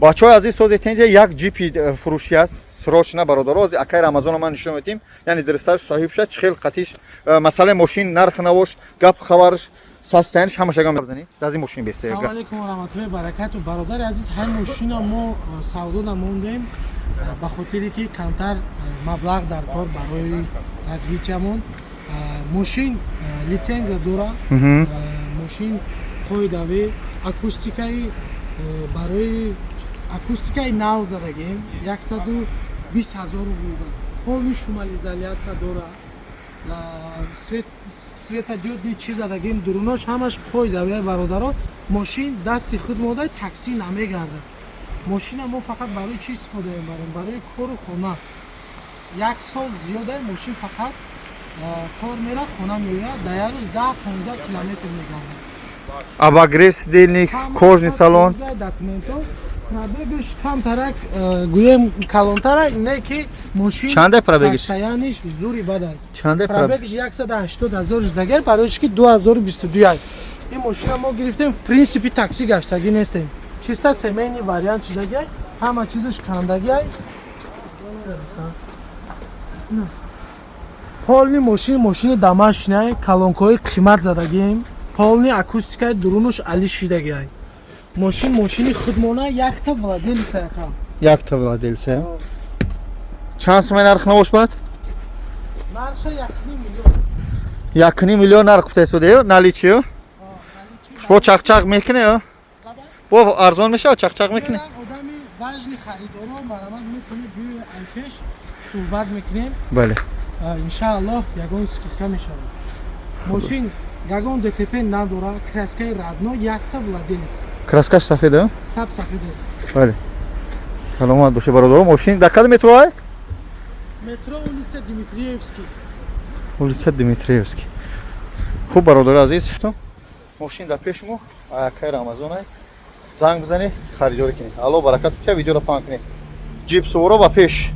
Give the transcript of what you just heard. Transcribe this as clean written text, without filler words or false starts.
Бачаҳои азиз, сози тенҷа як ҷипи фурӯшӣ аст, срочно, бародаро. Ози акай Рамазона ман нишон медиҳем, яъне диристарш соҳиб шуд, чӣ хел қатиш, масъалаи мошин, нарх навош, гап хабарш, состояниш, ҳамаша гап бизанӣ. Дази мошин бесте. Салом алейкум ва раҳматуллоҳи баракату. Бародари азиз, ҳай мошина мо савдо намондем, ба хотире ки камтар маблағ дар кор барои развитиямон. Мошин лицензия дора, мошин қоидавӣ, акустикаи барои акустикаи нав задагем, 120 000 рубл, полный шумоизоляция дора, свет, светодиодный чи задагем, дурунош ҳамаш қоидавия. Бародаро, мошин дасти худ мода, такси намегардад. Мошина мо фақат барои чӣ истифода мебарем? Барои кору хона. Як сол зиёда мошин фақат кор мера, хона меояд, дар як рӯз 10-15 километр мегардад. Обогрев сидений, кожаный салон. Документҳо, пробегаш камтарак, гӯем, калонтарак не, ки мошин Чанда пробегиш? Состояниш зури бадай. Чанда пробег? Пробегш 180 000 шудагай, барои чи ки 2022 ин мошина мо гирифтем. В принципе такси гаштагӣ нестем, чисто семейный вариант шудагай, ҳама чизаш кандагай. Полный мошин, мошини домашняй, колонкаҳои қимат задагием, полный акустикаи дурунуш али шидагай. Мошин мошини худмона, якта владелица яка. Якта владелица. Чанд сумай нарх навош бад? Нарша 1,5 миллион. 1,5 миллион нарх гуфта истодаю, наличиё? Бо чақчақ мекунӣ? Бо арзон мешавад, чақчақ мекунӣ? Одами важный, харидоро марамат метавонӣ биёи, айпеш суҳбат мекунем. Бале. Иншааллоҳ, ягон скидка мешавад. Мошин ягон ДТП надора, краскаи родной, якта владелец. Краскаш сафед, а? Саб сафеде. Бале, саломат бошед, бародаро. Мошин дар кадом метро ай? Метро улица Дмитриевский. Улица Дмитриевский. Хуб, бародари азиз, мошин дар пеши мо, акай Рамазон ай. Занг бизанед, харидорӣ кунед. Алло баракат кунад. Видеоро паҳн кунед. Ҷип суворо ба пеш.